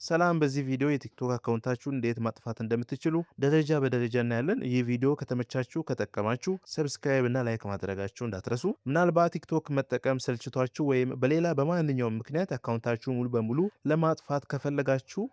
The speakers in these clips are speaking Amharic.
ሰላም፣ በዚህ ቪዲዮ የቲክቶክ account ኣችሁን እንዴት ማጥፋት እንደምትችሉ ደረጃ በደረጃ እናያለን። ይህ ቪዲዮ ከተመቻችሁ፣ ከጠቀማችሁ subscribe እና like ማድረጋችሁ እንዳትረሱ። ምናልባት ቲክቶክ መጠቀም ሰልችቷችሁ ወይም በሌላ በማንኛውም ምክንያት account ኣችሁ ሙሉ በሙሉ ለማጥፋት ከፈለጋችሁ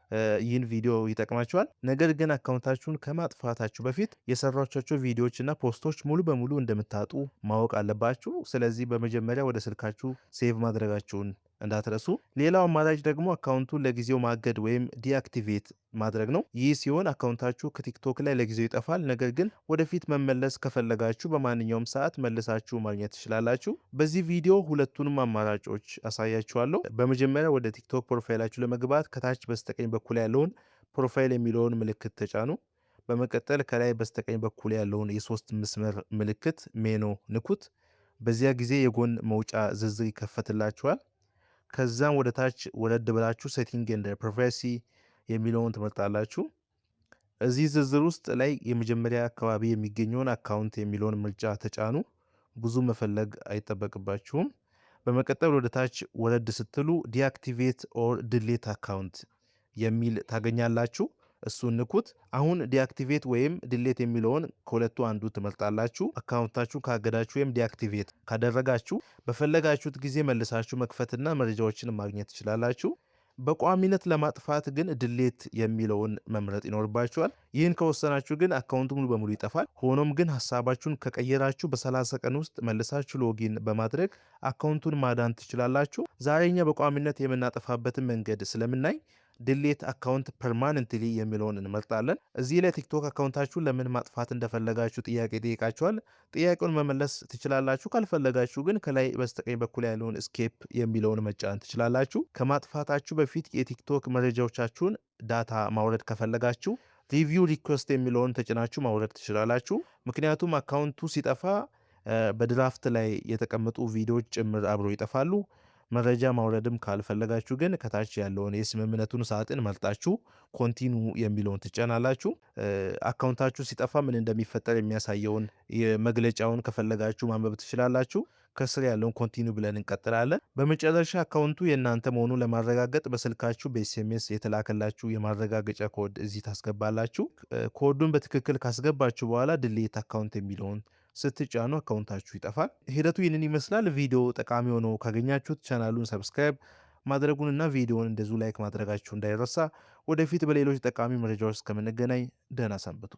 ይህን ቪዲዮ ይጠቅማችኋል። ነገር ግን account ኣችሁን ከማጥፋታችሁ በፊት የሰራችኋቸው ቪዲዮዎች እና post ኦች ሙሉ በሙሉ እንደምታጡ ማወቅ አለባችሁ። ስለዚህ በመጀመሪያ ወደ ስልካችሁ save ማድረጋችሁን እንዳትረሱ። ሌላው አማራጭ ደግሞ account ኡን ለጊዜው ማገድ ወይም deactivate ማድረግ ነው። ይህ ሲሆን account ኣችሁ ከቲክቶክ ላይ ለጊዜው ይጠፋል። ነገር ግን ወደፊት መመለስ ከፈለጋችሁ በማንኛውም ሰዓት መልሳችሁ ማግኘት ትችላላችሁ። በዚህ ቪዲዮ ሁለቱንም አማራጮች አሳያችኋለሁ። በመጀመሪያ ወደ ቲክቶክ profile ኣችሁ ለመግባት ከታች በስተቀኝ በኩል ያለውን profile የሚለውን ምልክት ተጫኑ። በመቀጠል ከላይ በስተቀኝ በኩል ያለውን የሶስት መስመር ምልክት ሜኖ ንኩት። በዚያ ጊዜ የጎን መውጫ ዝርዝር ይከፈትላችኋል። ከዛም ወደ ታች ወረድ ብላችሁ setting and privacy የሚለውን ትመርጣላችሁ። እዚህ ዝርዝር ውስጥ ላይ የመጀመሪያ አካባቢ የሚገኘውን account የሚለውን ምርጫ ተጫኑ። ብዙ መፈለግ አይጠበቅባችሁም። በመቀጠል ወደ ታች ወረድ ስትሉ deactivate or delete account የሚል ታገኛላችሁ። እሱን ንኩት። አሁን deactivate ወይም delete የሚለውን ከሁለቱ አንዱ ትመርጣላችሁ። account ኣችሁ ካገዳችሁ ወይም deactivate ካደረጋችሁ በፈለጋችሁት ጊዜ መልሳችሁ መክፈትና መረጃዎችን ማግኘት ትችላላችሁ። በቋሚነት ለማጥፋት ግን delete የሚለውን መምረጥ ይኖርባችኋል። ይህን ከወሰናችሁ ግን account ኡ ሙሉ በሙሉ ይጠፋል። ሆኖም ግን ሀሳባችሁን ከቀየራችሁ በ30 ቀን ውስጥ መልሳችሁ login በማድረግ account ኡን ማዳን ትችላላችሁ። ዛሬ እኛ በቋሚነት የምናጠፋበትን መንገድ ስለምናይ delete account permanently የሚለውን እንመርጣለን። እዚህ ላይ ቲክቶክ account ኣችሁን ለምን ማጥፋት እንደፈለጋችሁ ጥያቄ ይጠይቃችኋል። ጥያቄውን መመለስ ትችላላችሁ። ካልፈለጋችሁ ግን ከላይ በስተቀኝ በኩል ያለውን skip የሚለውን መጫን ትችላላችሁ። ከማጥፋታችሁ በፊት የቲክቶክ መረጃዎቻችሁን data ማውረድ ከፈለጋችሁ review request የሚለውን ተጭናችሁ ማውረድ ትችላላችሁ። ምክንያቱም account ኡ ሲጠፋ በ draft ላይ የተቀመጡ ቪዲዮዎች ጭምር አብሮ ይጠፋሉ። መረጃ ማውረድም ካልፈለጋችሁ ግን ከታች ያለውን የስምምነቱን ሳጥን መርጣችሁ continue የሚለውን ትጫናላችሁ። account ኣችሁ ሲጠፋ ምን እንደሚፈጠር የሚያሳየውን መግለጫውን ከፈለጋችሁ ማንበብ ትችላላችሁ። ከስር ያለውን continue ብለን እንቀጥላለን። በመጨረሻ account ኡ የእናንተ መሆኑን ለማረጋገጥ በስልካችሁ በ SMS የተላከላችሁ የማረጋገጫ ኮድ እዚህ ታስገባላችሁ። ኮዱን በትክክል ካስገባችሁ በኋላ delete account የሚለውን ስትጫኑ account ኣችሁ ይጠፋል። ሂደቱ ይህንን ይመስላል። ቪዲዮ ጠቃሚ ሆኖ ካገኛችሁት ቻናሉን subscribe ማድረጉንና ቪዲዮውን እንደዚሁ like ማድረጋችሁ እንዳይረሳ። ወደፊት በሌሎች ጠቃሚ መረጃዎች እስከምንገናኝ ደህና ሰንብቱ።